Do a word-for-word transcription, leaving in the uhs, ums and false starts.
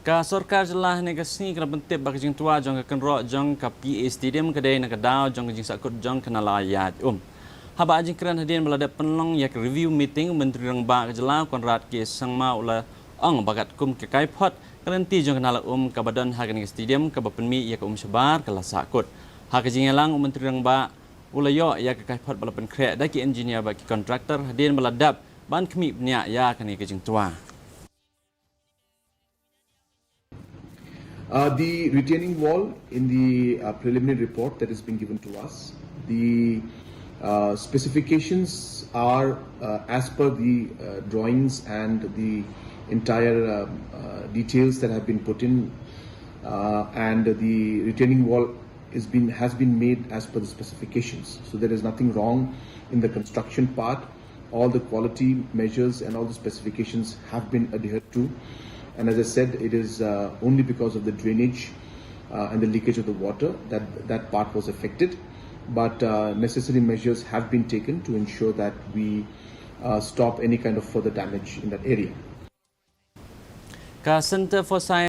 Ka sorkar jylla ha kane ka sngi ka la pyntip ba ka jingtwa jong ka kynroh jong ka P A Stadium ka dei na ka daw jong ka jingsahkut jong ka nala ïaid um. Haba ai jingkren hadien ba la dep pynlong ïa ka review meeting, u Myntri Rangbah ka jylla, Conrad K Sangma, u la ong ba katkum ka kaiphod, ka lynti jong ka nala um kaba don ha kane ka stadium kaba pynmih ïa ka um shabar ka la sahkut. Ha ka jingïalang, u Myntri Rangbah u la ïoh ïa ka kaiphod ba la pynkhreh da ki engineer bad ki contractor hadien ba la dep ban khmih bniah ïa kane ka jingtwa. Uh, the retaining wall, in the uh, preliminary report that has been given to us, the uh, specifications are uh, as per the uh, drawings and the entire uh, uh, details that have been put in, uh, and the retaining wall is been, has been made as per the specifications. So there is nothing wrong in the construction part. All the quality measures and all the specifications have been adhered to. And as I said, it is uh, only because of the drainage uh, and the leakage of the water that that part was affected. But uh, necessary measures have been taken to ensure that we uh, stop any kind of further damage in that area. Ka Centre for Science